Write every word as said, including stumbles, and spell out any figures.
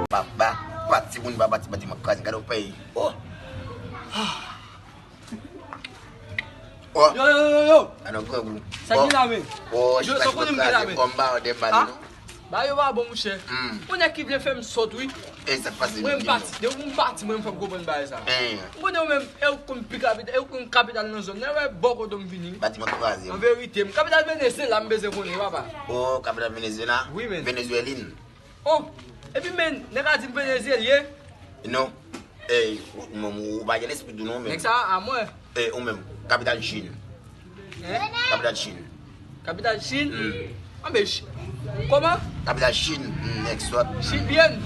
Papa, pati moun pa pati, pati m ap kraze. Gade yon peyi. Oh. Oh. Yo, yo, yo, yo. Gade yon grangou. Sa ki la, men? Oh, yo, sa konnen m ki la, men? Bòm ba, de bali, non? Ba yo pa bon, monchè. Hmm. Yon nèg ki vle fè m sòt, wi. E sa k pase? Mwen, m pati. Depi m pati, mwen, m fè m konprann bagay sa. Hein. M konnen ou menm, e ou konn pi kapital, e ou konn kapital nan zòn nan, wè bò kote m vini. Pati m ap kraze. An verite, m kapital Venezyela, m bezwen konnen, papa. Oh, kapital Venezyela? Wi, men. Venezuelin. Oh, epi men, nèg la di m Venezyelyen. Non. Ey, ou, ou, ou pa gen lespri tou non, men. Nèg sa a mwen. Ey, ou menm, kapital Chin. Hein? Kapital Chin. Kapital Chin? Hmm. Anben, Ch-, kòman? Kapital Chin, hmm, nèg sòt. Chin byen.